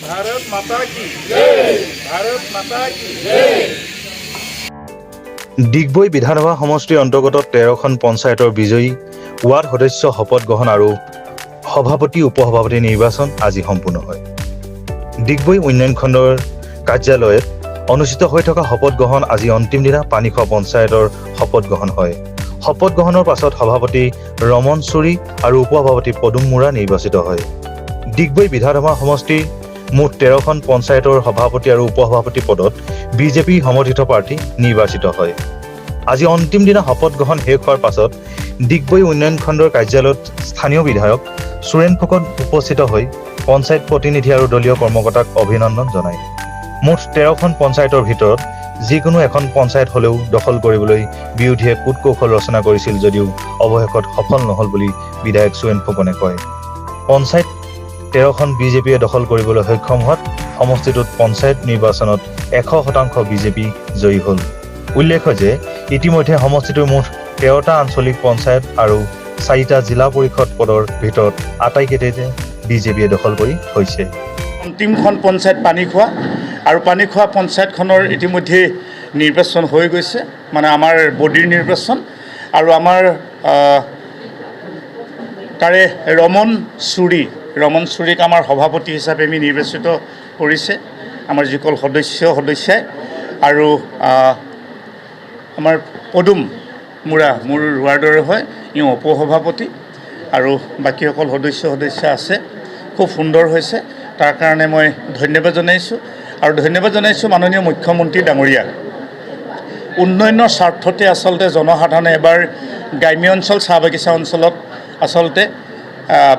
भारत माता की जय। भारत माता की जय। ডিগবৈ বিধানসভা সমষ্টিৰ অন্তৰ্গত 13খন পঞ্চায়তৰ বিজয়ী ৱাৰ্ড সদস্য শপত গ্ৰহণ আৰু সভাপতি, উপসভাপতি নিৰ্বাচন আজি সম্পূৰ্ণ হয়। ডিগবৈ উন্নয়ন খণ্ডৰ কাৰ্যালয়ত অনুষ্ঠিত হৈ থকা শপত গ্ৰহণ আজি অন্তিম দিনা পানীখোৱা পঞ্চায়তৰ শপত গ্ৰহণ হয়। শপত গ্ৰহণৰ পাছত সভাপতি ৰমন চুৰী আৰু উপসভাপতি পদুম মুৰা নিৰ্বাচিত হয়। ডিগবৈ বিধানসভা সমষ্টিৰ মুঠ 13খন পঞ্চায়তৰ সভাপতি আৰু উপসভাপতি পদত বিজেপি সমৰ্থিত প্ৰাৰ্থী নিৰ্বাচিত হয়। আজি অন্তিম দিনা শপত গ্ৰহণ শেষ হোৱাৰ পাছত ডিগবৈ উন্নয়ন খণ্ডৰ কাৰ্যালয়ত স্থানীয় বিধায়ক সুৰেণ ফুকন উপস্থিত হৈ পঞ্চায়ত প্ৰতিনিধি আৰু দলীয় কৰ্মকৰ্তাক অভিনন্দন জনায়। মুঠ 13খন পঞ্চায়তৰ ভিতৰত যিকোনো এখন পঞ্চায়ত হ'লেও দখল কৰিবলৈ বিৰোধীয়ে কূট কৌশল ৰচনা কৰিছিল যদিও অৱশেষত সফল নহ'ল বুলি বিধায়ক সুৰেণ ফুকনে কয়। পঞ্চায়ত 13খন বিজেপিয়ে দখল কৰিবলৈ সক্ষম হোৱাত সমষ্টিটোত পঞ্চায়ত নিৰ্বাচনত 100% বিজেপি জয়ী হ'ল। উল্লেখ্য যে ইতিমধ্যে সমষ্টিটোৰ মুঠ 13টা আঞ্চলিক পঞ্চায়ত আৰু চাৰিটা জিলা পৰিষদ পদৰ ভিতৰত আটাইকেইটাতে বিজেপিয়ে দখল কৰি থৈছে। অন্তিমখন পঞ্চায়ত পানীখোৱা আৰু পানীখোৱা পঞ্চায়তখনৰ ইতিমধ্যে নিৰ্বাচন হৈ গৈছে, মানে আমাৰ বডিৰ নিৰ্বাচন। আৰু আমাৰ তাৰে ৰমন চুৰী, ৰমন চুৰীক আমাৰ সভাপতি হিচাপে আমি নিৰ্বাচিত কৰিছে আমাৰ যিসকল সদস্য সদস্যাই। আৰু আমাৰ পদুম মুৰা মোৰ ৱাৰ্ডৰে হয়, ইওঁ উপসভাপতি আৰু বাকীসকল সদস্য সদস্যা আছে। খুব সুন্দৰ হৈছে, তাৰ কাৰণে মই ধন্যবাদ জনাইছোঁ আৰু ধন্যবাদ জনাইছোঁ মাননীয় মুখ্যমন্ত্ৰী ডাঙৰীয়াক। উন্নয়নৰ স্বাৰ্থতে আচলতে জনসাধাৰণে এবাৰ গ্ৰাম্য অঞ্চল, চাহ বাগিচা অঞ্চলত আচলতে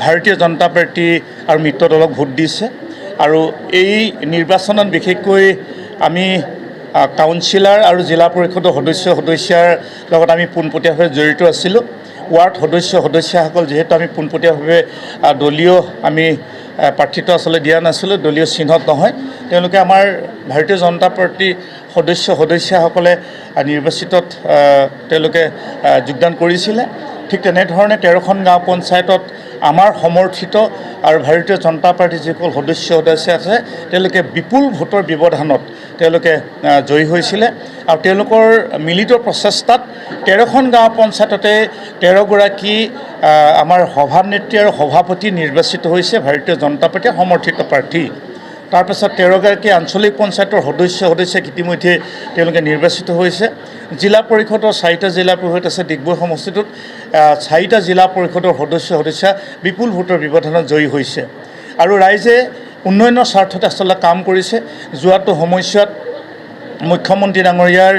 ভাৰতীয় জনতা পাৰ্টী আৰু মিত্ৰ দলক ভোট দিছে। আৰু এই নিৰ্বাচনত বিশেষকৈ আমি কাউন্সিলাৰ আৰু জিলা পৰিষদৰ সদস্য সদস্যাৰ লগত আমি পোনপটীয়াভাৱে জড়িত আছিলোঁ। ৱাৰ্ড সদস্য সদস্যাসকল যিহেতু আমি পোনপটীয়াভাৱে দলীয় আমি প্ৰাৰ্থিত্ব আচলতে দিয়া নাছিলোঁ, দলীয় চিহ্নত নহয়, তেওঁলোকে আমাৰ ভাৰতীয় জনতা পাৰ্টীৰ সদস্য সদস্যাসকলে নিৰ্বাচিতত তেওঁলোকে যোগদান কৰিছিলে। ঠিক তেনেধৰণে 13খন গাঁও পঞ্চায়তত আমাৰ সমৰ্থিত আৰু ভাৰতীয় জনতা পাৰ্টীৰ যিসকল সদস্য সদস্য আছে, তেওঁলোকে বিপুল ভোটৰ ব্যৱধানত তেওঁলোকে জয়ী হৈছিলে। আৰু তেওঁলোকৰ মিলিত প্ৰচেষ্টাত 13খন গাঁও পঞ্চায়ততে 13গৰাকী আমাৰ সভানেত্ৰী আৰু সভাপতি নিৰ্বাচিত হৈছে ভাৰতীয় জনতা পাৰ্টীৰ সমৰ্থিত প্ৰাৰ্থী। তাৰপাছত 13গৰাকী আঞ্চলিক পঞ্চায়তৰ সদস্য সদস্যাক ইতিমধ্যে তেওঁলোকে নিৰ্বাচিত হৈছে। জিলা পৰিষদৰ চাৰিটা জিলা পৰিষদ আছে ডিগবৈ সমষ্টিটোত, চাৰিটা জিলা পৰিষদৰ সদস্য সদস্যা বিপুল ভোটৰ ব্যৱধানত জয়ী হৈছে। আৰু ৰাইজে উন্নয়নৰ স্বাৰ্থত আচলতে কাম কৰিছে। যোৱাটো সময়ছোৱাত মুখ্যমন্ত্ৰী ডাঙৰীয়াৰ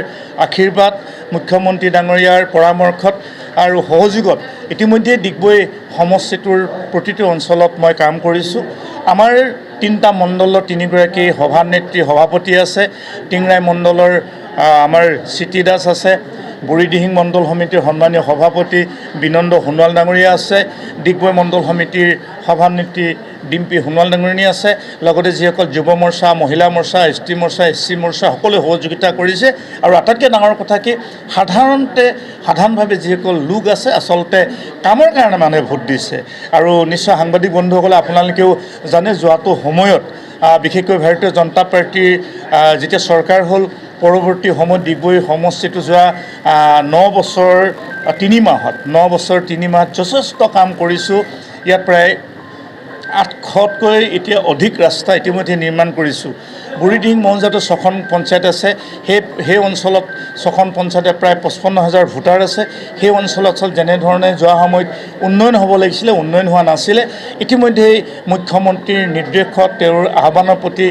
আশীৰ্বাদ, মুখ্যমন্ত্ৰী ডাঙৰীয়াৰ পৰামৰ্শত আৰু সহযোগত ইতিমধ্যে ডিগবৈ সমষ্টিটোৰ প্ৰতিটো অঞ্চলত মই কাম কৰিছোঁ। আমাৰ তিনিটা মণ্ডলৰ তিনিগৰাকী সভানেত্ৰী সভাপতি আছে। টিংৰাই মণ্ডলৰ আমাৰ চিটি দাস আছে, বুঢ়ীদিহিং মণ্ডল সমিতিৰ সন্মানীয় সভাপতি বিনন্দ সোণোৱাল ডাঙৰীয়া আছে, ডিগবৈ মণ্ডল সমিতিৰ সভানেত্ৰী ডিম্পী সোণোৱাল ডাঙৰীয়া আছে। লগতে যিসকল যুৱ মৰ্চা, মহিলা মৰ্চা, এছ টি মৰ্চা, এছ চি মৰ্চা সকলোৱে সহযোগিতা কৰিছে। আৰু আটাইতকৈ ডাঙৰ কথা কি, সাধাৰণতে সাধাৰণভাৱে যিসকল লোক আছে, আচলতে কামৰ কাৰণে মানুহে ভোট দিছে। আৰু নিশ্চয় সাংবাদিক বন্ধুসকলে আপোনালোকেও জানে, যোৱাটো সময়ত বিশেষকৈ ভাৰতীয় জনতা পাৰ্টীৰ যেতিয়া চৰকাৰ হ'ল, পৰৱৰ্তী সময়ত ডিগবৈ সমষ্টিটো যোৱা 9 বছৰ 3 মাহত, 9 বছৰ 3 মাহত যথেষ্ট কাম কৰিছোঁ। ইয়াত প্ৰায় 800তকৈ এতিয়া অধিক ৰাস্তা ইতিমধ্যে নিৰ্মাণ কৰিছোঁ। বুঢ়ীদিহিং মৌজাটো ছখন পঞ্চায়ত আছে, সেই সেই অঞ্চলত ছখন পঞ্চায়তে প্ৰায় 55 হাজাৰ ভোটাৰ আছে। সেই অঞ্চলত আচলতে যেনেধৰণে যোৱা সময়ত উন্নয়ন হ'ব লাগিছিলে, উন্নয়ন হোৱা নাছিলে। ইতিমধ্যেই মুখ্যমন্ত্ৰীৰ নিৰ্দেশত তেওঁৰ আহ্বানৰ প্ৰতি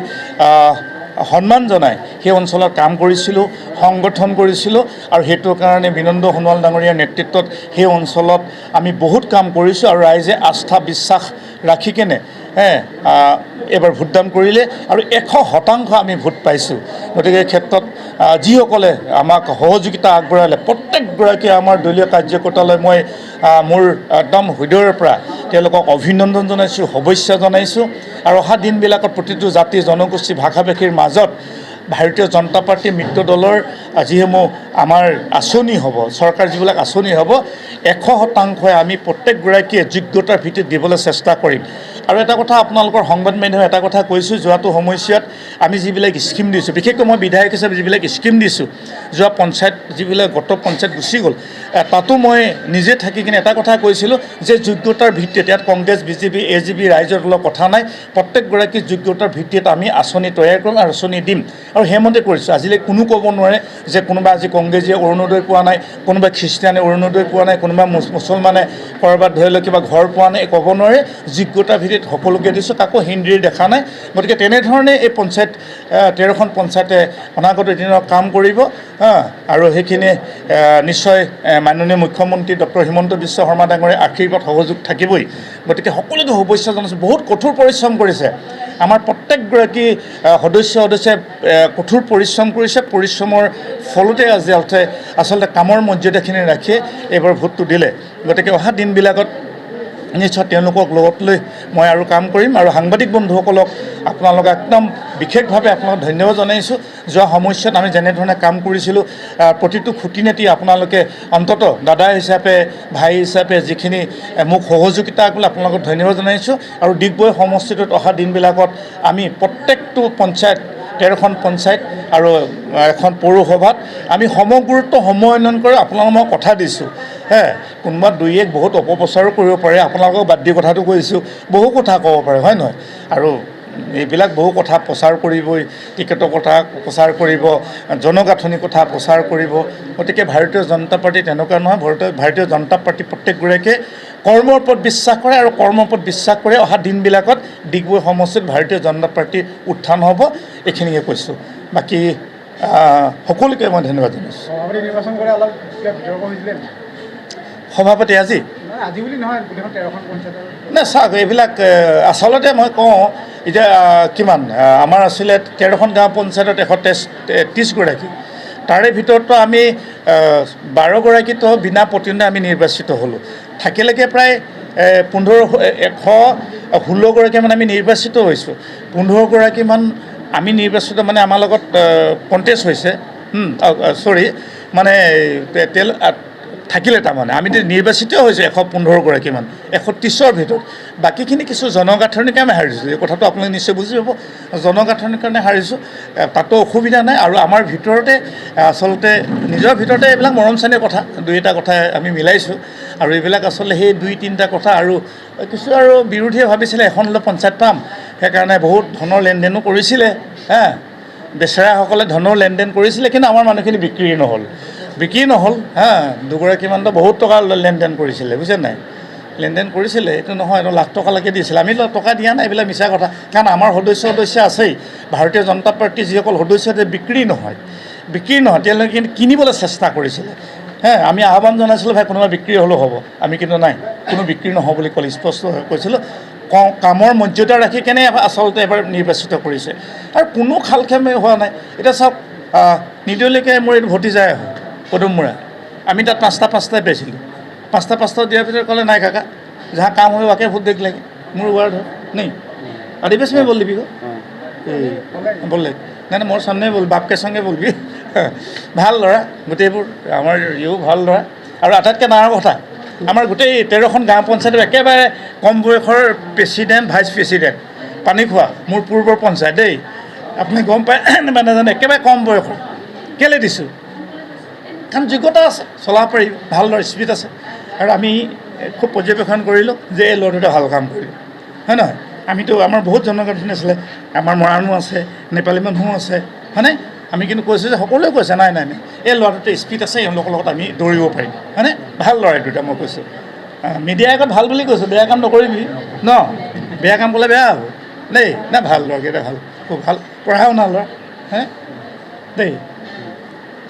সন্মান জনাই সেই অঞ্চলত কাম কৰিছিলোঁ, সংগঠন কৰিছিলোঁ। আৰু সেইটোৰ কাৰণে বিনন্দ সোণোৱাল ডাঙৰীয়াৰ নেতৃত্বত সেই অঞ্চলত আমি বহুত কাম কৰিছোঁ। আৰু ৰাইজে আস্থা বিশ্বাস ৰাখি কেনে এইবাৰ ভোটদান কৰিলে আৰু 100% আমি ভোট পাইছোঁ। গতিকে এই ক্ষেত্ৰত যিসকলে আমাক সহযোগিতা আগবঢ়ালে, প্ৰত্যেকগৰাকী আমাৰ দলীয় কাৰ্যকৰ্তালৈ মই মোৰ একদম হৃদয়ৰ পৰা তেওঁলোকক অভিনন্দন জনাইছোঁ, শুভেচ্ছা জনাইছোঁ। আৰু অহা দিনবিলাকত প্ৰতিটো জাতি, জনগোষ্ঠী, ভাষা ভাষীৰ মাজত ভাৰতীয় জনতা পাৰ্টীৰ মিত্ৰ দলৰ যিসমূহ আমাৰ আঁচনি হ'ব, চৰকাৰ যিবিলাক আঁচনি হ'ব, 100%ই আমি প্ৰত্যেকগৰাকীয়ে যোগ্যতাৰ ভিত্তিত দিবলৈ চেষ্টা কৰিম। আৰু এটা কথা আপোনালোকৰ সংবাদ মাধ্যমে এটা কথা কৈছোঁ, যোৱাটো সময়ছোৱাত আমি যিবিলাক স্কীম দিছোঁ, বিশেষকৈ মই বিধায়ক হিচাপে যিবিলাক স্কীম দিছোঁ, যোৱা পঞ্চায়ত যিবিলাক গত পঞ্চায়ত গুচি গ'ল, তাতো মই নিজে থাকি কিনে এটা কথা কৈছিলোঁ যে যোগ্যতাৰ ভিত্তিত ইয়াত কংগ্ৰেছ, বিজেপি, এজিপি, ৰাইজৰ দলৰ কথা নাই, প্ৰত্যেকগৰাকী যোগ্যতাৰ ভিত্তিত আমি আঁচনি তৈয়াৰ কৰিম আৰু আঁচনি দিম। আৰু সেইমতে কৰিছোঁ। আজিলৈ কোনো ক'ব নোৱাৰে যে কোনোবা আজি কংগ্ৰেছীয়ে অৰুণোদয় পোৱা নাই, কোনোবা খ্ৰীষ্টিয়ানে অৰুণোদয় পোৱা নাই, কোনোবা মুছলমানে ক'ৰবাত ধৰি লওক কিবা ঘৰ পোৱা নাই, ক'ব নোৱাৰে। যোগ্যতাৰ ভিত্তিত সকলোকে দিছোঁ, কাকো হিন্দীৰ দেখা নাই। গতিকে তেনেধৰণে এই পঞ্চায়ত 13খন পঞ্চায়তে অনাগত দিনত কাম কৰিব। আৰু সেইখিনি নিশ্চয় মাননীয় মুখ্যমন্ত্ৰী ডক্টৰ হিমন্ত বিশ্ব শৰ্মা ডাঙৰীয়াৰ আশীৰ্বাদ সহযোগ থাকিবই। গতিকে সকলোকে শুভেচ্ছা জনাইছোঁ। বহুত কঠোৰ পৰিশ্ৰম কৰিছে আমাৰ প্ৰত্যেকগৰাকী সদস্য সদস্যই কঠোৰ পৰিশ্ৰম কৰিছে। পৰিশ্ৰমৰ ফলতে আজি আচলতে কামৰ মৰ্যাদাখিনি ৰাখি এইবাৰ ভোটটো দিলে। গতিকে অহা দিনবিলাকত নিশ্চয় তেওঁলোকক লগত লৈ মই আৰু কাম কৰিম। আৰু সাংবাদিক বন্ধুসকলক আপোনালোক একদম বিশেষভাৱে আপোনালোকক ধন্যবাদ জনাইছোঁ। যোৱা সময়ছোৱাত আমি যেনেধৰণে কাম কৰিছিলোঁ, প্ৰতিটো খুটি নাটি আপোনালোকে অন্ততঃ দাদা হিচাপে, ভাই হিচাপে যিখিনি মোক সহযোগিতা কৰিলে, আপোনালোকক ধন্যবাদ জনাইছোঁ। আৰু ডিগবৈ সমষ্টিটোত অহা দিনবিলাকত আমি প্ৰত্যেকটো পঞ্চায়ত, 13খন পঞ্চায়ত আৰু এখন পৌৰসভাত আমি সমগুৰুত্ব সম উন্নয়ন কৰি আপোনালোকক মই কথা দিছোঁ। হে, কোনোবা দুই এক বহুত অপপ্ৰচাৰো কৰিব পাৰে, আপোনালোকক বাদ দি কথাটো কৈছোঁ, বহু কথা ক'ব পাৰে, হয় নহয়? আৰু এইবিলাক বহু কথা প্ৰচাৰ কৰিবই, টিকেটৰ কথা প্ৰচাৰ কৰিব, জনগাঁথনিৰ কথা প্ৰচাৰ কৰিব। গতিকে ভাৰতীয় জনতা পাৰ্টী তেনেকুৱা নহয়। ভাৰতীয় জনতা পাৰ্টী প্ৰত্যেকগৰাকীয়ে কৰ্মৰ ওপৰত বিশ্বাস কৰে আৰু কৰ্মৰ ওপৰত বিশ্বাস কৰে অহা দিনবিলাকত ডিগবৈ সমষ্টিত ভাৰতীয় জনতা পাৰ্টীৰ উত্থান হ'ব, এইখিনিকে কৈছোঁ। বাকী সকলোকে মই ধন্যবাদ জনাইছোঁ। সভাপতি নিৰ্বাচন কৰে অলপ কিবা বিতৰ্ক হৈছিলে নেকি? সভাপতি আজি নহয়, আজি বুলি নহয়, গোটেইখন 13খন পঞ্চায়তৰ। নাই, চাওক, এইবিলাক আচলতে মই কওঁ এতিয়া কিমান আমাৰ আছিলে 13খন গাঁও পঞ্চায়তত 133গৰাকী, তাৰে ভিতৰততো আমি 12গৰাকীতো বিনা প্ৰতিদ্বন্দ্বিতাৰে আমি নিৰ্বাচিত হ'লোঁ। থাকিলেকে প্ৰায় 15, 116গৰাকীমান আমি নিৰ্বাচিত হৈছোঁ। 15গৰাকীমান আমি নিৰ্বাচিত, মানে আমাৰ লগত কণ্টেষ্ট হৈছে, চৰি, মানে তেল থাকিলে, তাৰমানে আমি নিৰ্বাচিত হৈছোঁ 115গৰাকীমান 130ৰ ভিতৰত। বাকীখিনি কিছু জনগাঁথনিৰ কাৰণে হাৰিছোঁ। এই কথাটো আপোনালোকে নিশ্চয় বুজি পাব, জনগাঁথনিৰ কাৰণে হাৰিছোঁ, তাতো অসুবিধা নাই। আৰু আমাৰ ভিতৰতে আচলতে নিজৰ ভিতৰতে এইবিলাক মৰম চেনেহ কথা, দুই এটা কথা আমি মিলাইছোঁ। আৰু এইবিলাক আচলতে সেই দুই তিনিটা কথা আৰু কিছু আৰু বিৰোধীয়ে ভাবিছিলে এখন হ'লেও পঞ্চায়ত পাম, সেইকাৰণে বহুত ধনৰ লেনদেনো কৰিছিলে। হা, বেচেৰাসকলে ধনৰ লেনদেন কৰিছিলে, কিন্তু আমাৰ মানুহখিনি বিক্ৰী নহ'ল, বিক্ৰী নহ'ল। হা, দুগৰাকীমানতো বহুত টকা লেনদেন কৰিছিলে, বুজিছে নাই? লেনদেন কৰিছিলে, এইটো নহয়, এইটো লাখ টকালৈকে দিছিলে। আমি টকা দিয়া নাই, এইবিলাক মিছা কথা। কাৰণ আমাৰ সদস্য সদস্য আছেই। ভাৰতীয় জনতা পাৰ্টীৰ যিসকল সদস্য বিক্ৰী নহয়, বিক্ৰী নহয়, তেওঁলোকে কিন্তু কিনিবলৈ চেষ্টা কৰিছিলে। হে, আমি আহ্বান জনাইছিলোঁ, ভাই কোনোবা বিক্ৰী হ'লেও হ'ব, আমি কিন্তু নাই, কোনো বিক্ৰী নহ'ব বুলি ক'লে, স্পষ্ট কৈছিলোঁ। কামৰ মৰ্যাদা ৰাখি কেনে আচলতে এবাৰ নিৰ্বাচিত কৰিছে আৰু কোনো খাল খেমে হোৱা নাই। এতিয়া চাওক, নিদলীয়কৈ মোৰ এইটো ভতিজাই হয় পদুমমূৰা, আমি তাত পাঁচটা পাঁচটাই পাইছিলোঁ। পাঁচটা পাঁচটা দিয়াৰ পিছত ক'লে, নাই কাকা, जहाँ काम हो वाके भोट देख लेंगे। মোৰ ৱাৰ্ড হয় नहीं, আদিবাসী में बोल দিবি बोल, নাই নাই, মোৰ सामने बोल, বাপকে संगे बोलবি। ভাল ল'ৰা গোটেইবোৰ, আমাৰ ইও ভাল ল'ৰা। আৰু আটাইতকৈ ডাঙৰ কথা, আমাৰ গোটেই 13খন গাঁও পঞ্চায়তৰ একেবাৰে কম বয়সৰ প্ৰেচিডেণ্ট, ভাইচ প্ৰেচিডেণ্ট পানীখোৱা, মোৰ পূৰ্বৰ পঞ্চায়ত দেই, আপুনি গম পায় মানে নাজানে, একেবাৰে কম বয়সৰ। কেলৈ দিছোঁ? কাৰণ যোগ্যতা আছে, চলাব পাৰিব, ভাল ল'ৰা, স্পীড আছে। আৰু আমি খুব পৰ্যবেক্ষণ কৰিলোঁ যে এই ল'ৰাটোৱে ভাল কাম কৰিব, হয় নহয়? আমিতো আমাৰ বহুত জনগাঁথনি আছিলে, আমাৰ মৰাণো আছে, নেপালী মানুহো আছে, হয়নে? আমি কিন্তু কৈছোঁ যে সকলোৱে কৈছে, নাই নাই নাই, এই ল'ৰাটোতে স্পীড আছে, এওঁলোকৰ লগত আমি দৌৰিব পাৰিম, হয়নে? ভাল ল'ৰা এই দুটা, মই কৈছোঁ মিডিয়াৰ আগত ভাল বুলি কৈছোঁ, বেয়া কাম নকৰিবি ন, বেয়া কাম ক'লে বেয়া হ'ব দেই। নাই, ভাল ল'ৰাকেইটা ভাল, খুব ভাল, পঢ়া শুনা ল'ৰা হে দেই।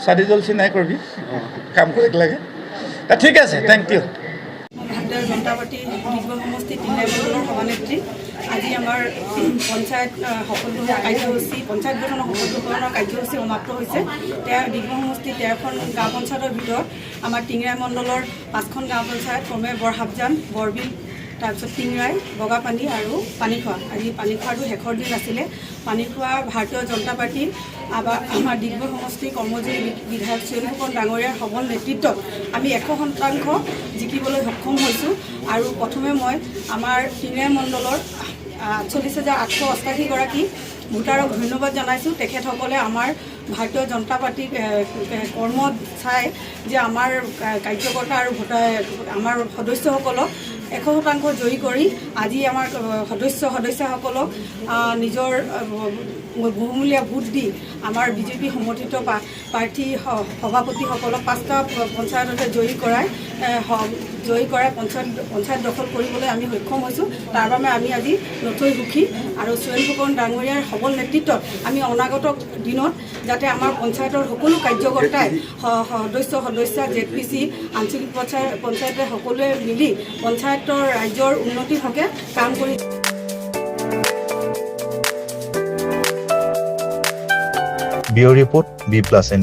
চাদি জলচি নাই কৰিবি, কাম কৰিব লাগে। ঠিক আছে, thank U. ভাৰতীয় জনতা পাৰ্টী ডিগবৈ সমষ্টি তিনিআলি মণ্ডলৰ সভানেত্ৰী। আজি আমাৰ পঞ্চায়ত শপত গ্ৰহণৰ কাৰ্যসূচী, পঞ্চায়ত গঠনৰ শপত গ্ৰহণৰ কাৰ্যসূচী সমাপ্ত হৈছে। ডিগবৈ সমষ্টি 13খন গাঁও পঞ্চায়তৰ ভিতৰত আমাৰ টিংৰাই মণ্ডলৰ 5খন গাঁও পঞ্চায়ত ক্ৰমে বৰহাপজান, বৰবিল, তাৰপিছত টিংৰাই, বগাপানী আৰু পানীখোৱা। আজি পানীখোৱাটো শেষৰ দিন আছিলে। পানীখোৱা ভাৰতীয় জনতা পাৰ্টীৰ আমাৰ ডিগবৈ সমষ্টিৰ কৰ্মজীৱী বিধায়ক সুৰেণ ফুকন ডাঙৰীয়াৰ সবল নেতৃত্বত আমি 100% জিকিবলৈ সক্ষম হৈছোঁ। আৰু প্ৰথমে মই আমাৰ টিংৰাই মণ্ডলৰ 48,888গৰাকী ভোটাৰক ধন্যবাদ জনাইছোঁ। তেখেতসকলে আমাৰ ভাৰতীয় জনতা পাৰ্টীৰ কৰ্মত চাই যে আমাৰ কাৰ্যকৰ্তা আৰু ভোটাৰ, আমাৰ সদস্যসকলক 100% জয়ী কৰি আজি আমাৰ সদস্য সদস্যাসকলক নিজৰ বহুমূলীয়া ভোট দি আমাৰ বিজেপি সমৰ্থিত প্ৰাৰ্থী সভাপতিসকলক পাঁচটা পঞ্চায়ততে জয়ী কৰাই পঞ্চায়ত দখল কৰিবলৈ আমি সক্ষম হৈছোঁ। তাৰ বাবে আমি আজি নথৈ সুখী। আৰু সুৰেণ ফুকন ডাঙৰীয়াৰ সবল নেতৃত্বত আমি অনাগত দিনত যাতে আমাৰ পঞ্চায়তৰ সকলো কাৰ্যকৰ্তাই, সদস্য সদস্যা, জেড পি চি, আঞ্চলিক পঞ্চায়তে সকলোৱে মিলি পঞ্চায়তৰ ৰাইজৰ উন্নতিৰ হকে কাম কৰি Bureau report, B plus N.